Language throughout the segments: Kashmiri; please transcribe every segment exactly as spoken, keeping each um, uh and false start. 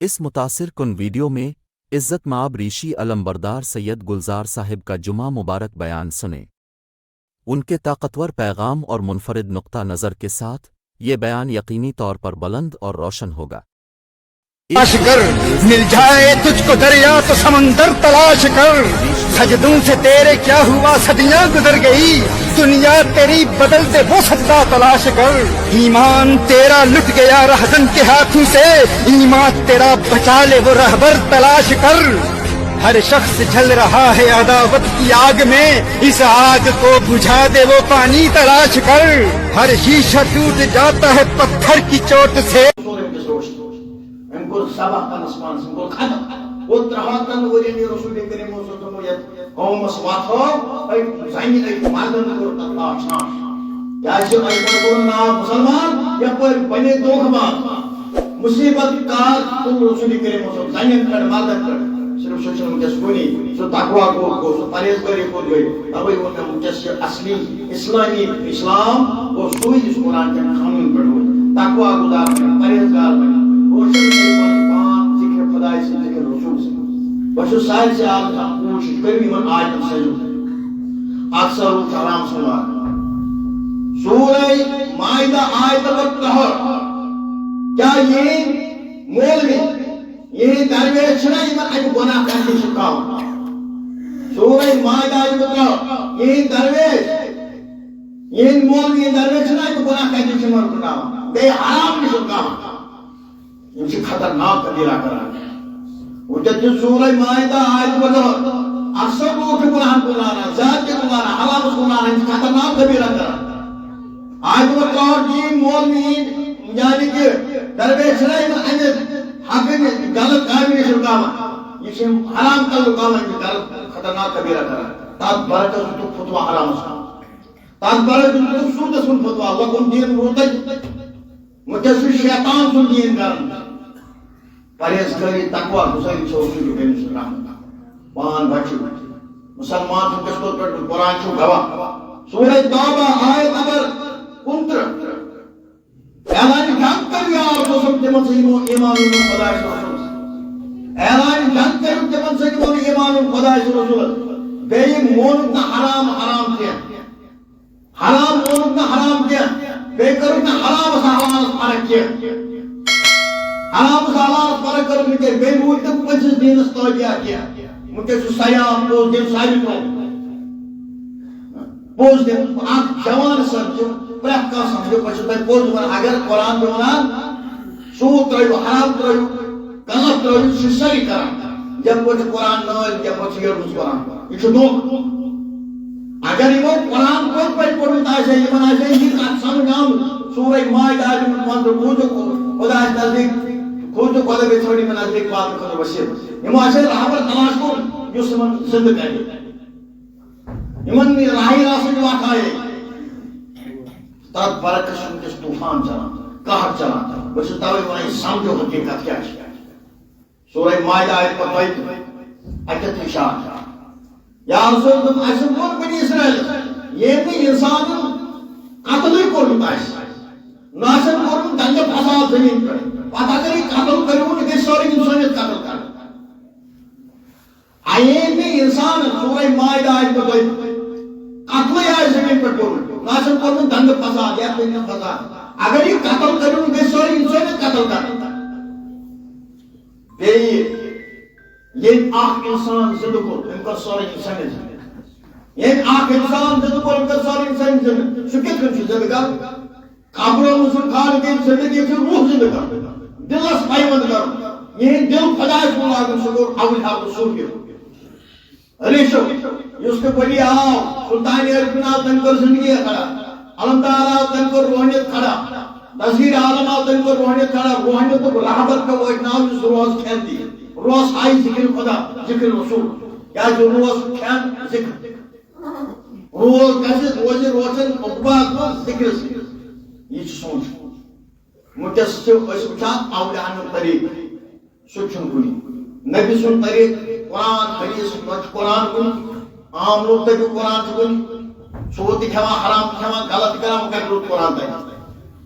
اس متاثر کن ویڈیو میں عزت مآب ریشی علمبردار سید گلزار صاحب کا جمعہ مبارک بیان سنیں۔ ان کے طاقتور پیغام اور منفرد نقطہ نظر کے ساتھ یہ بیان یقینی طور پر بلند اور روشن ہوگا۔ تلاش کر، مل جائے تجھ کو دریا تو سمندر تلاش کر۔ سجدوں سے تیرے کیا ہوا، صدیاں گزر گئی، دنیا تیری بدل دے وہ سجدہ تلاش کر۔ ایمان تیرا لٹ گیا رہزن کے ہاتھوں سے، ایمان تیرا بچا لے وہ رہبر تلاش کر۔ ہر شخص جل رہا ہے عداوت کی آگ میں، اس آگ کو بجھا دے وہ پانی تلاش کر۔ ہر شیشہ ٹوٹ جاتا ہے پتھر کی چوٹ سے۔ أمۍ کوٚر ذبح کرنس پانس، أمۍ کوٚر ختم۔ گوٚو ترٛہَن ؤرین یہِ رسول کریم اوس اوسمُت یتھ قومس وتھ ہٲو، أمۍ زنہِ أکۍ مردن کوٚر تتھ آشناش۔ کیازِ أمۍ کوٚر ناو مسلمان، یپٲرۍ بنے دھوکہٕ باز۔ مصیبت کار تُل رسول کریم اوس زنٮ۪ن پٮ۪ٹھ مردن پٮ۪ٹھ۔ صرف سُہ چھُنہٕ وٕنکیٚس کُنی، سُہ تقوی گوٚو، گوٚو سُہ پرہیزگٲری کوٚر گٔے۔ توے ووٚن مےٚ وٕنکیٚس چھِ اصلی اسلامی اسلام گوٚو سُے یُس قرآن کٮ۪ن قانون پٮ۪ٹھ روزِ۔ تقوی گُزار بنہِ، پرہیزگار بنہِ، روشن کٔرِو پنُن پان ذِکرِ خۄداے سٕنٛدِ، ذِکرِ رسول سٕنٛدِ۔ بہٕ چھُس سارسٕے عالمس اکھ کوٗشِش، کٔرِو یِمن آیتن سٔجدٕ۔ اکثر چھُ حرام سُمار۔ سورہ مائدہ آیت نمبر ترٛہٲٹھ۔ کیٛاہ یِہِنٛدۍ مولوی، یِہِنٛدۍ درویش چھِنہ یِمن اَمہِ گۄناہ کرنہٕ نِش رُکاوان؟ سورہ مائدہ آیت نمبر ترٛہٲٹھ۔ یِہِنٛدۍ درویش، یِہِنٛدۍ مولوی، یِہِنٛدۍ درویش چھِنہ اَمہِ گۄناہ کرنہٕ نِش یِمن رُکاوان، بیٚیہِ حرام نِش رُکاوان۔ یِم چھِ خطرناک کبیرہ کران۔ وٕنکیٚس چھِ سورہ مائدہ آیت نمبر دَہ۔ اکثر لوٗکھ چھِ گُناہن کُن لاران، زیادتی کُن لاران، حرامس کُن لاران، یِم چھِ خطرناک کبیرہ کران۔ آیت نمبر ترٛہٲٹھ، یِم مولوی، یعنی کہِ درویش چھِنہ یِم اَمہِ حقہٕ نِش، غلط کامہِ نِش رُکاوان۔ یہِ چھِ یِم حرام کامہِ رُکاوان، یِم چھِ غلط خطرناک کبیرہ کران۔ تَتھ برعکس دیُتُکھ فتویٰ حرامس کُن۔ تَتھ برعکس دیُتُکھ سوٗدس کُن فتویٰ، لوگُن دیٖن روٗدٕے۔ وۄنۍ کیٛاہ چھُ شیطان سُنٛد دیٖن کران؟ پرہیزگٲری، تقوی گُزٲری چھو سُہ یہِ تٔمِس رحمت۔ پان بچِو۔ مسلمان چھُ کِس پٲٹھۍ پٮ۪ٹھ؟ قرآن چھُ گواہ۔ سورہ توبہ آیت نمبر کُنترٕہ۔ اعلان جنگ کٔرِو یا رسول صٲب تِمن سۭتۍ یِمو ایمان اوٚنمُت خۄدایَس تہٕ رسوٗلَس۔ اعلان جنگ کٔرِو تِمن سۭتۍ یِمو نہٕ ایمان اوٚن خۄدایَس تہٕ رسوٗلَس۔ بیٚیہِ مونُکھ نہٕ حرام حرام کینٛہہ۔ حرام مونُکھ نہٕ حرام کینٛہہ، بیٚیہِ کٔرٕکھ نہٕ حرامس حلالس فرق کینٛہہ۔ حرامس حلالس فرق کٔرٕکھ نہٕ کینٛہہ، بیٚیہِ روٗدۍ نہٕ پٔزِس دیٖنس تابع کینٛہہ۔ وٕنکیٚس چھُ سیاح پوٚز دِیِو ساروی برونٛہہ۔ پوٚز دِیِو، اکھ جوان سمجھِو، پرٛٮ۪تھ کانٛہہ سمجھِو، بہٕ چھُس تۄہہِ پوٚز وَنان، اگر قرآن تہِ وَنان، سوٗد ترٛٲیِو، حرام ترٛٲیِو، غلط ترٲوِتھ چھِ سٲری کران۔ یَتھ پٲٹھۍ چھُ قرآن نٲلۍ، یَتھ پٲٹھۍ چھُ یٔڑمٕژ قرآن۔ یہِ چھُ دھوکہٕ۔ اگر یِمو قرآن پٔتۍ پٲٹھۍ پوٚرمُت آسہِ ہے، یِمن آسہِ ہے یہِ کتھ سمجھ آمٕژ، سورہ مائدہ آسہِ یِمن پانہٕ تہٕ کھوٗژِو خۄدایَس نزدیٖک، کھوٗژِو خۄدا بیٚیہِ ژھٲنٛڈ یِمن نزدیٖک واتنہٕ خٲطرٕ وسیٖلہٕ۔ یِمو آسہِ ہے رہبر تلاش کوٚرمُت، یُس یِمن زِندٕ کرِ۔ یِمن راہی راستٕچ وَتھ ہایے۔ تَتھ برعکس چھُ وٕنکیٚس طوفان چلان، قہر چلان۔ بہٕ چھُس تَوَے وَنان، یہِ سَمجھو حقیٖقت کیٛاہ چھِ۔ سورہ مائدہ آیت پتہٕ دۄیہِ تٕرٛہ، اَتٮ۪تھ ارشاد۔ یا رسول، دوٚپُن، اَسہِ ووٚن بنی اسرائیلَس، ییٚمۍ نہٕ اِنسانَن قتلٕے کوٚرمُت آسہِ، نہ آسن کوٚرمُت دنٛگہٕ فساد زٔمیٖن پٮ۪ٹھ، پتہٕ اگر یہِ قتل کٔرِو، یہِ گژھِ سٲرٕے اِنسٲنیت قتل کرٕنۍ۔ آیے نہٕ اِنسان، سورہ مائدہ آیہِ پتہٕ قتلٕے آسہِ زٔمیٖن پٮ۪ٹھ کوٚرمُت، نہ آسن کوٚرمُت دنٛگہٕ فساد، یتھ ؤنۍ نہٕ فساد۔ اگر یہِ قتل کٔرِو، گژھِ سٲرٕے اِنسٲنیت قتل کرٕنۍ۔ بیٚیہِ ییٚلہِ اکھ اِنسان زِندٕ کوٚر، أمۍ کٔر سٲرٕے اِنسٲنیت زِندٕ۔ ییٚلہِ اکھ اِنسان زِندٕ کوٚر، أمۍ کٔر سٲرٕے اِنسٲنیت زِندٕ۔ سُہ کِتھ کٔنۍ چھُ زِندٕ کرُن؟ قبرو منٛز چھُنہٕ خالقٕچ زندگی، چھُ روح زندٕ کرُن، دِلس پیوند کرُن، یِہنٛدۍ دِل خۄدایس کُن لاگُن، سُہ گوٚو اول حق صوٗفی۔ ریشو، یُس تہِ ولی آو، سلطان عارفین آو، تٔمۍ کٔر زندگی کھڑا، علمدار آو، تٔمۍ کٔر روحانیت کھڑا، دستگیر عالم آو، تٔمۍ کٔر روحانیت کھڑا، روحانیتُک رہبر پیوٚو أتھۍ ناو، یُس روز کھٮ۪ن دِیہِ، روز ہایہِ ذکر خدا، ذکر رسول، کیازِ روز کھٮ۪ن ذکر۔ روز گژھِ روزِ روشن عقبہ گوٚو ذکر سۭتۍ۔ یہِ چھُ سونٛچُن۔ وٕنکیٚس چھِ أسۍ وٕچھان اولیاء ہُنٛد طریٖقہٕ، سُہ تہِ چھُنہٕ کُنہِ۔ نبی سُنٛد طریٖقہٕ، قرآن، حدیث، نہ چھُ قرآن کُنہِ، عام لوٗکھ تہِ چھُ قرآن چھُ کُنہِ، سود تہِ کھٮ۪وان، حرام تہِ کھٮ۪وان، غلط تہِ کران، وۄنۍ کَتہِ روٗد قرآن تَتہِ؟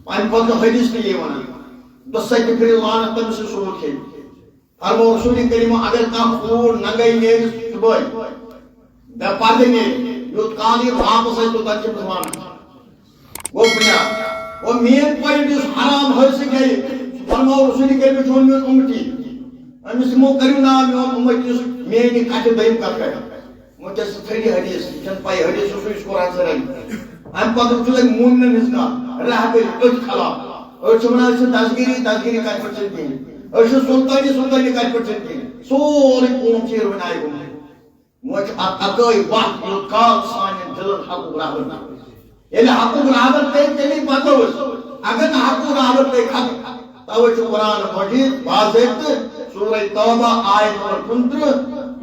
اَمہِ پَتہٕ چھُ حدیث تہِ یِوان۔ دۄسَے تہِ پھِرِ لعنت تٔمِس یُس سود کھیٚیہِ۔ فرمو رسول کریم، اگر کانٛہہ کوٗر ننگے نیرِ صبحٲے، بے پردٕ نیرِ، یوٚت کال یہِ واپس آسہِ، توٚتام چھِ أمِس وَنان۔ گوٚو بُنیاد۔ گوٚو مین پوینٹ یُس حرام حٲصِل گٔیہِ، فرمو رسول کریم چھُ ووٚنمُت اُمتی۔ أمِس یِمو کٔرِو ناو میون اُمتی یُس میٲنۍ کتھِ دوٚیِم کتھ کرِ۔ وۄنۍ کیٛاہ سا ژھٔنہِ حدیث، یہِ چھَنہٕ پَے حدیث اوسُے یُس قرآن سۭتۍ رَلہِ۔ اَمہِ پتہٕ چھُ تۄہہِ مومنن ہٕنٛز کَتھ، رہبٔرۍ أتھۍ خلاف۔ أسۍ چھِ وَنان، أسۍ چھِ دستگیری، دستگیری کَتہِ پٮ۪ٹھ چھِ دِنۍ؟ أسۍ چھِ سلطانی، سلطانی کَتہِ پٮ۪ٹھ چھِ دِنۍ؟ سورُے قوم چھِ یِروٕنۍ آیہِ گوٚمُت۔ وۄنۍ چھُ اَتھ اَکٲے وَتھ، یوٚت کال سانٮ۪ن دِلَن حقُک رہبر نہ روزِ۔ ییٚلہِ حقُک رہبر پیٚیہِ، تیٚلی پَکو أسۍ۔ اگر نہٕ حقُک رہبر پیٚیہِ، ختم۔ توے چھُ قرآن مجید باضٲبطہٕ سورہ توبہ آیت نمبر کُنترٕہ،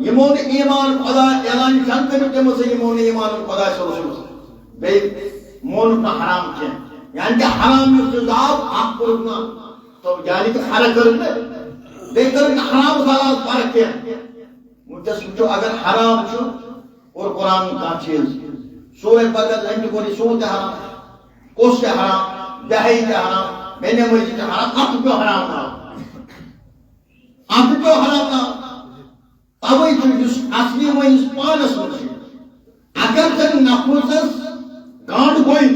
یِمو نہٕ ایمان خدا اعلان چھَنہٕ کٔرمٕژ، تِمو سۭتۍ یِمو نہٕ ایمان خدا صلی اللہ علیہ وسلم۔ بیٚیہِ مونُکھ نہٕ حرام کینٛہہ، یعنی کہِ حرام یُس چھُ زاو، اکھ کوٚرُکھ نہٕ، تو یعنی کہِ فرق کٔرٕکھ نہٕ، بیٚیہِ کٔرٕکھ نہٕ حرام حلال فرق کینٛہہ۔ وٕنکیٚس وٕچھو، اگر حرام چھُ اور قرآن کانٛہہ چیٖز، سورہ بقرہ أمۍ تہِ کوٚر یہِ سوٗد تہِ حرام، کُس تہِ حرام، دہٲیی تہِ حرام، بے نمٲزی تہِ حرام، اَتھ پیوٚو حرام ناو۔ اَتھ پیوٚو حرام ناو۔ تَوَے چھُ یُس اَصلی وۄنۍ یُس پانَس منٛز چھُ، اگر ژےٚ نفسَس گنٛڈ گوٚے،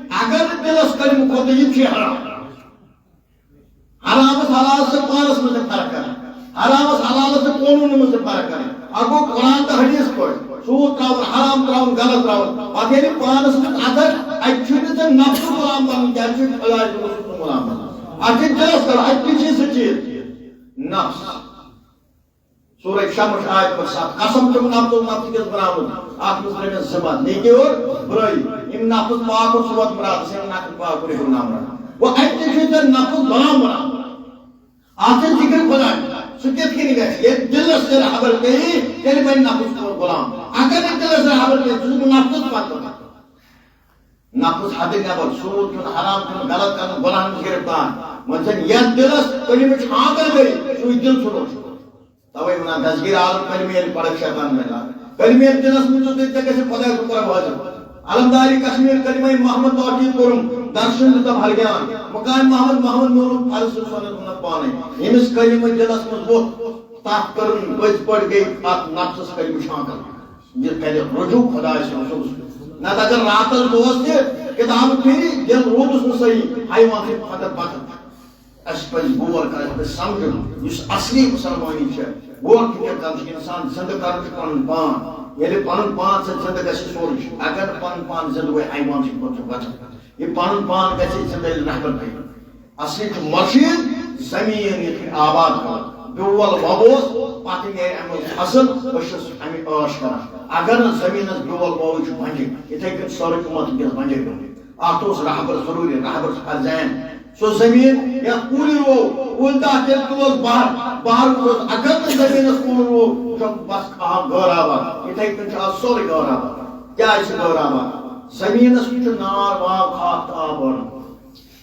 اگر نہٕ دِلَس کلمہٕ کھوٚت، یہِ تہِ چھُ حرام۔ حرامَس حلالَس چھِ پانَس منٛز تہِ فرق کران۔ حرامَس حلالَس چھِ قونوٗنَن منٛز تہِ فرق کران۔ اَکھ گوٚو قرآن تہٕ حدیث پٲٹھۍ، سوٗد ترٛاوُن، حرام ترٛاوُن، غلط ترٛاوُن۔ پَتہٕ ییٚلہِ پانَس منٛز اَتھَس، اَتہِ چھُنہٕ ژےٚ نفسُک غلام بَنُن، کیٛازِ چھُ خۄداے تہٕ رسول سُنٛد غلام بَنُن؟ اَتھ چھِ دِلَس کَرُن، اَتہِ تہِ چھِ سُہ چیٖز۔ نفس۔ سورہ شمس آیت نمبر ستھ، قسم چھُم نفسُک نفسہٕ کِس بناوُن، اَتھ منٛز ترٲے مےٚ زٕ بنٛد، نیکی اور بُرٲیی۔ یِم نفس پاک اور سُہ ووت مُراد، سُہ یِم نفس پاک اور یہِ گوٚو نامراد۔ گوٚو اَتہِ تہِ چھُ ژےٚ نفس غلام بناوُن۔ اَتھ چھِ ذِکر خۄداے، سُہ کِتھ کٔنۍ گژھِ؟ ییٚلہِ دِلس تیٚلہِ خبر پیٚیہِ، تیٚلہِ بنہِ نفس تور غلام۔ اگر نہٕ دِلس تیٚلہِ خبر پیٚیہِ، ژٕ چھُکھ نفسس پتہٕ۔ نفس حدٕ نٮ۪بر، سوٗد کھیوٚن، حرام کھیوٚن، غلط کرُن، گۄناہن منٛز گرفتار۔ وۄنۍ زن یتھ دِلس کلمہٕ چھانٛکر گٔے، سُے دِل چھُ روشن۔ توے ونان دستگیر عالم کلمہٕ ییٚلہِ پرکھ شیطان میلان۔ کلمہٕ ییٚلہِ دِلس منٛز چھُ، تیٚلہِ ژےٚ گژھِ خۄداے سُنٛد قرب حٲصِل۔ علمداری کشمیر کلمہٕ محمد توحید کوٚرُم، درشن دیُتم ہر جان۔ مقام محمد، محمد میونُم فرض سُنٛد سنت وُنت پانے۔ ییٚمِس کلمہٕ دِلس منٛز ووٚتھ، تتھ کٔرٕن پٔزۍ پٲٹھۍ گٔے اتھ نفسس کلمہٕ چھانٛکر۔ یہِ کرِ رجوع خۄدایَس رسولس۔ نتہٕ اگر راتس دۄہس تہِ کتابہٕ پھِرِ، دِل روٗدُس نہٕ صحیح، حیوان چھِ پتہٕ پتہٕ۔ اسہِ پزِ غور کرُن، اسہِ پزِ سمجھُن، یُس اصلی مسلمٲنی چھےٚ۔ غور فکر کرُن چھُ انسان زندٕ کرُن چھُ پنُن پان۔ ییٚلہِ پنُن پان ژےٚ زندٕ گژھِ، سورُے چھُ۔ اگر نہٕ پنُن پان زندٕ گوٚو، حیوان چھُ پتہٕ چھُ وتھان۔ یہِ پنُن پان گژھِ زندٕ، ییٚلہِ رہبر پیٚیہِ۔ اصلی چھُ مرشد زمین یِتھ کٔنۍ آباد کرُن۔ بیول وووس، پتہٕ نیرِ اَمہِ منٛز فصل، أسۍ چھِس اَمہِ عٲش کران۔ اگر نہٕ زمینس بیول ووو، یہِ چھُ بنجر۔ یِتھے کٔنۍ سٲرٕے اُمت وٕنکیٚس بنجر گٔمٕتۍ۔ اَتھ اوس رہبر ضروٗری، رہبر چھُ فرض عین۔ سُہ زمین یَتھ کُلۍ روو، کُلۍ تَتھ تیٚلہِ تُلس بہر، بہر روز۔ اگر نہٕ زمینس کُل روو، چھُ بس آب غٲر آباد۔ یِتھے کٔنۍ چھُ آز سورُے غٲر آباد۔ کیٛازِ چھُ غٲر آباد؟ زمینس چھُ نار، واو، خاک تہٕ آب بَرُن۔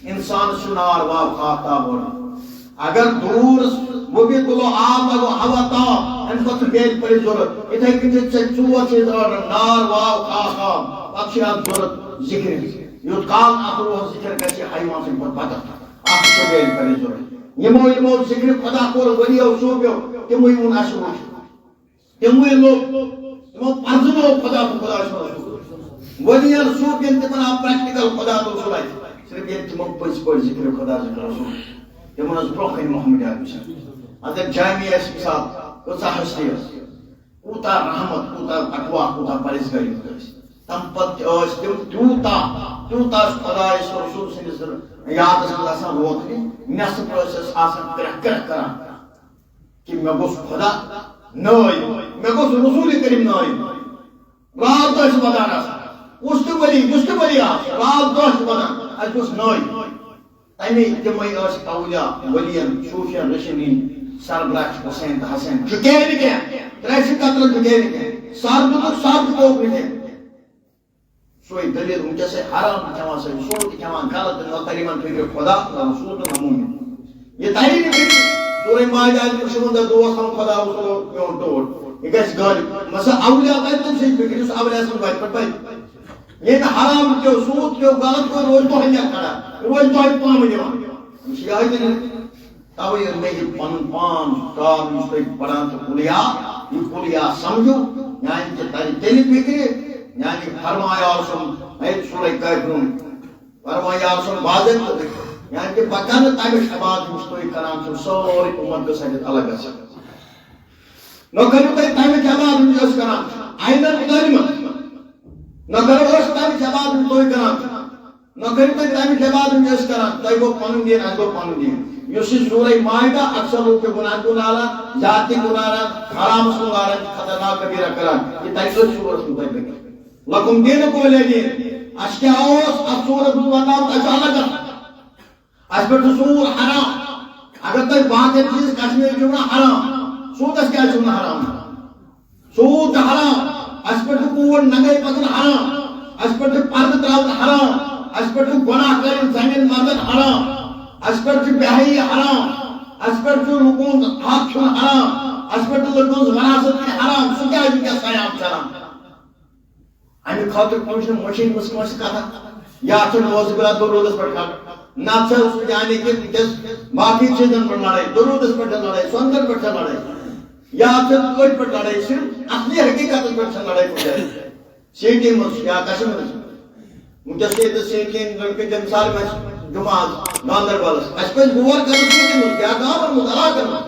انسانس چھُ نار، واو، خاک تہٕ آب بَرُن۔ اگر دوٗر مُبیٖن تُلو آب، لگو ہوا تاپھ، اَمہِ پتہٕ چھُ بیٚیہِ پَنٕنۍ ضروٗرت۔ یِتھے کٔنۍ چھِ ژےٚ ژور چیٖز آرڈر، نار، واو، خاک، آب۔ پتہٕ چھُ یَتھ ضروٗرت ذِکرِ۔ یوٚت کال اَتھ روحس ذِکر گژھِ، حیوان سٕنٛدِ کھۄتہٕ بدتر۔ اَتھ چھُ بیٚیہِ پَنٕنۍ ضروٗرت۔ یِمو، یِمو ذِکرِ خۄدا کوٚر، ؤلِو صوٗفیو، تِموٕے ووٚن اَسہِ وٕچھ۔ تِموٕے لوٚگ، تِمو پرزٕنوو خۄدا تہٕ خۄداے سُنٛد رسول۔ ؤلِین صوٗفین تِمن آو پریکٹیکل خۄدا تہٕ رسول اَتھِ۔ صرف ییٚلہِ تِمو پٔزۍ پٲٹھۍ ذِکرِ خۄدا، ذِکرِ رسول۔ تِمن ٲس برونٛہہ کنہِ محمد عربی صٲب۔ اگر جامع ٲسۍ مثال، کۭژاہ ہستی ٲس، کوٗتاہ رحمت، کوٗتاہ تقوا، کوٗتاہ پرہیزگٲری ٲس۔ تَمہِ پتہٕ تہِ ٲسۍ تِم تیوٗتاہ، تیوٗتاہ چھُ خۄدایَس تہٕ رسول سٕنٛدِس یادس منٛز آسان روتلہِ، نٮ۪صف ٲسۍ أسۍ آسان کرٛٮ۪کھ کرٛٮ۪کھ کران۔ کہ مےٚ گوٚژھ خۄدا نٲیِم، مےٚ گوٚژھ رسول کریم نٲیِم۔ راتھ دۄہ چھِ ودان آسان۔ کُس تہِ ؤلی، یُس تہِ ؤلی آسہِ، راتھ دۄہ چھِ ودان، اَسہِ گوٚژھ نٲیِم۔ تَمے تِمے ٲسۍ اولیاء، ؤلین، صوٗفین، رشیٖدیٖن، سربراہ چھِ حسین تہٕ حسین۔ جُکے نہٕ کینٛہہ، ترٛےٚ چھِ قتل جُکے نہٕ کینٛہہ۔ سر دیُتُکھ، سر جُکوکھ نہٕ کینٛہہ۔ سۄے دٔلیٖل، وٕنکیٚس ہے حرام تہِ کھٮ۪وان، سۄے سوٗد تہِ کھٮ۪وان، غلط تہِ نہ تَرِ یِمَن فِکرِ خۄدا، نہ رسول تہٕ نہ مومن۔ یہِ تَرِ نہٕ فِکرِ، سورہ مائدہ آیہِ شُوَنزاہ، دوس تھاوُن خۄدا رسول میون ٹوٹھ۔ یہِ گژھِ غٲلب۔ مثلاً اولیاء تَرِ تٔمۍ سٕنٛدِ فِکرِ، یُس اولیاء سٕنٛز وَتہِ پٮ۪ٹھ پَکہِ۔ ییٚمۍ حرام کھیوٚو، سوٗد کھیوٚو، غلط کوٚر، روزِ دۄہَے نٮ۪کھ کھڑا، روزِ دۄہَے پامہٕ نِوان۔ یہِ چھِ یِہوٚے دٔلیٖل۔ توے ییٚلہِ مےٚ یہِ پنُن پان کار یُس تُہۍ پران تہٕ کُلیا، یہِ کُلیا سمجھو، یعنی کہِ تَرِ تیٚلہِ فِکرِ، یعنی فرمایا اوسُم، ہے سورہ کافرون، فرمایا اوسُم بازن تہٕ، یعنی کہِ بہٕ کرٕ نہٕ تَمِچ عبادت یُس تُہۍ کران چھِو، سورُے اُمت گٔژھ اَتٮ۪تھ الگ گژھٕنۍ۔ نہ کٔرِو تُہۍ تَمِچ عبادت یُس أسۍ کران چھِ، عیناً ظٲلمن۔ نہ کٔرِو أسۍ تَمِچ عبادت یُس تُہۍ کران چھِو۔ نہ کٔرِو تُہۍ تَمِچ عبادت یۄس أسۍ کران، تۄہہِ گوٚو پَنُن دیٖن، اَسہِ گوٚو پَنُن دیٖن۔ یُس یہِ سورہ مائدہ اکثر لوٗکھ چھِ گُناہ کُن لاران، زیادتی کُن لاران، حرامَس کُن لاران، چھِ خطرناک کبیرہ کران۔ یہِ تَتہِ أتھۍ سورَس منٛز تۄہہِ بَنہِ۔ لَکُم دِینُکُم وَلیَ دِین۔ اَسہِ کیٛاہ اوس اَتھ سورَس منٛز وَنناوُن، اَسہِ چھُ الگ اَتھ۔ اَسہِ پٮ۪ٹھ چھُ سوٗد حرام۔ اگر تۄہہِ باقٕے چیٖز کشمیٖر چھُو نہٕ حرام، سوٗدَس کیٛازِ چھُو نہٕ حرام؟ سوٗد چھُ حرام۔ اَسہِ پٮ۪ٹھ چھُ کوٗر ننگے پَکُن حرام۔ اَسہِ پٮ۪ٹھ چھُ پردٕ ترٛاوُن حرام۔ اَسہِ پٮ۪ٹھ چھُ گۄناہ کٔرِتھ زَنٮ۪ن مردن حرام۔ اَسہِ پٮ۪ٹھ چھُ بے حیٲیی حرام۔ اَسہِ پٮ۪ٹھ چھُ لُکن ہُنٛد حق کھیوٚن حرام۔ اَسہِ پٮ۪ٹھ چھُ لُکن ہُنٛد وراثت تہِ حرام۔ سُہ کیٛازِ وٕنکیٚس قیام چلان؟ اَمہِ خٲطرٕ پوٚز نہٕ مٔشیٖد منٛز کٲنٛسہِ کَتھا۔ یا چھُ نوزِ باللہ دروٗدَس پٮ۪ٹھ کَتھ۔ نَتہٕ چھِ سُہ یعنی کہِ وٕنکیٚس باقٕے چیٖزَن پٮ۪ٹھ لڑٲے، دروٗدَس پٮ۪ٹھ چھِ لڑٲے، سۄنٛدَن پٮ۪ٹھ چھِ لڑٲے۔ یا چھِ أتھۍ پٮ۪ٹھ لڑٲے، صرف اصلی حقیٖقتَس پٮ۪ٹھ چھِ لڑٲے کُنہِ جایہِ۔ سٹی منٛز یا کشمیٖرَس منٛز۔ وٕنکیٚس چھِ ییٚتہِ سٹی لڑکہٕ تہِ مثال منٛز جمعہ آز گاندربلَس۔ اَسہِ پَزِ غور کَرُن سٹی منٛز یا گامَن منٛز، علاقَن منٛز۔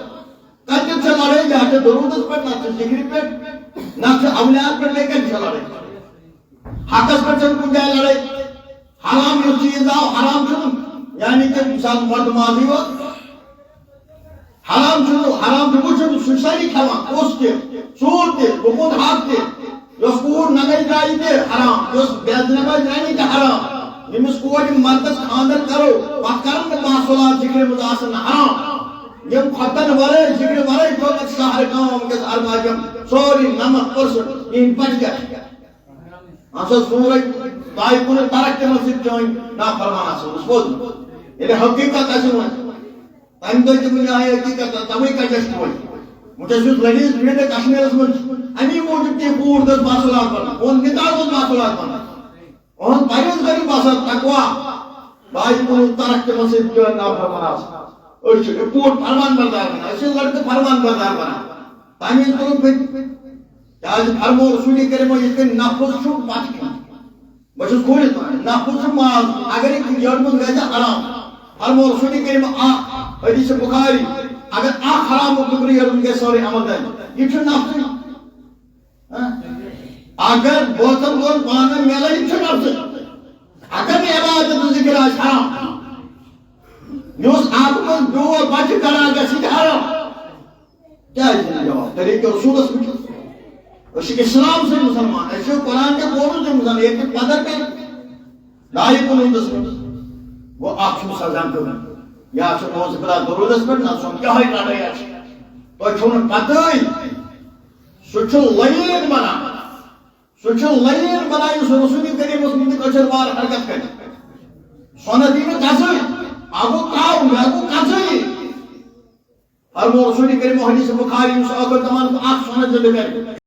کَتٮ۪تھ چھےٚ لڑٲے؟ یا چھےٚ دروٗدَس پٮ۪ٹھ، نَتہٕ چھِ ذِکرِ پٮ۪ٹھ، نَتہٕ چھِ اولیاء پٮ۪ٹھ، بیٚیہِ کَتہِ چھےٚ لڑٲے؟ حقَس پٮ۪ٹھ چھَنہٕ کُنہِ جایہِ لڑٲے۔ حرام یُس چیٖز آو، حرام چھُنہٕ، یعنی کہِ مثال مردٕ مازٕے یوت۔ حرام چھُنہٕ، حرام چھُنہٕ، سُہ چھُ سٲری کھٮ۪وان، پوٚژھ تہِ، ژوٗر تہِ، گوٚمُت حق تہِ، یۄس کوٗر ننگے درٛایہِ تہِ حرام، یۄس بے نماز درٛایہِ تہِ حرام۔ ییٚمِس کورِ مردَس خانٛدر کَرو، پَتہٕ کَرَن نہٕ محصولات ذِکرِ منٛز آسَن حرام۔ یِم خۄدَن ورٲے، ذِکرِ ورٲے دولت شہر گام وٕنکیٚس ارباجم سورُے نَمَتھ پٔرسنٹ یِہِنٛدۍ بچہِ گژھِ۔ اَتھ سا سورُے طیفُن ترک تِمن سۭتۍ چٲنۍ نافرمان آسان، اوس بوزُن۔ ییٚلہِ حقیٖقت آسہِ وۄنۍ، تَمہِ دۄہ تہِ کُنہِ آیہِ حقیٖقت، تَوَے کَجَس چھُ وۄنۍ۔ وٕنکیٚس یُس لٔڑیٖز پھِرِ تہِ کشمیٖرَس منٛز چھُ، اَمی موٗجوٗب تہِ کوٗر دٔژ محصولات بَنان، اوٚن نِکاح اوس محصولات بَنان۔ اہن پرہیزگٲری باسان تقوا۔ باقی کُنہِ ترک تِمن سۭتۍ چٲنۍ نافرمان آسان۔ أسۍ چھِ رپورٹ فرمان بردار بنان، أسۍ چھِ لڑکہٕ فرمان بردار بنان۔ تَمہِ وِزِ کوٚرُکھ مےٚ، کیٛازِ فرمو رسول کریمو یِتھ کٔنۍ نفس چھُ پتھ کھٮ۪وان۔ بہٕ چھُس کھوٗرِتھ وَنان، نفس چھُ ماز، اگر یہِ یٔڈ منٛز گژھِ حرام۔ فرمو رسول کریم اکھ، حدیث بخاری، اگر اکھ حرام ٹُکرٕ یٔڈ منٛز گژھِ سورُے عمل گژھِ۔ یہِ چھُ نفسٕے۔ ہاں؟ اگر بوتل دۄن پانہٕ میلان، یِم چھِ نفسٕے۔ اگر نہٕ عبادت و ذکر آسہِ حرام، مےٚ اوس اَتھ منٛز بیول بچہِ کران گژھِ یہِ تہِ حرام۔ کیٛازِ چھُنہٕ جواب؟ طریٖقہٕ رسوٗلس وٕچھِو۔ أسۍ چھِ اِسلام سۭتۍ مُسلمان، اَسہِ چھُ قرآن تہِ پوٚرمُت تہِ مُسلمان، ییٚتہِ تہِ پَتہ پیٚیہِ۔ دایہِ کُن ہُنٛدس منٛز گوٚو اَکھ چھُنہٕ سزا دیُن۔ یا چھُ نوز بِلا دروٗدس پٮ۪ٹھ، نہ سۄن کیٛاہ ہے لڑٲے آسہِ۔ تۄہہِ چھُو نہٕ پَتہٕے۔ سُہ چھُ لعین بنان۔ سُہ چھُ لعین بنان یُس رسول کریمس مُتعلق أچھن وار حرکت کرِ۔ سۄنہٕ دی نہٕ کژٕے، اَگُو ترٛاو، مےٚ گوٚو کژٕے۔ فرمو رسول کریم حدیث بخاری یُس ٲخر زمانس اکھ سۄنہٕ زندٕ کرِ۔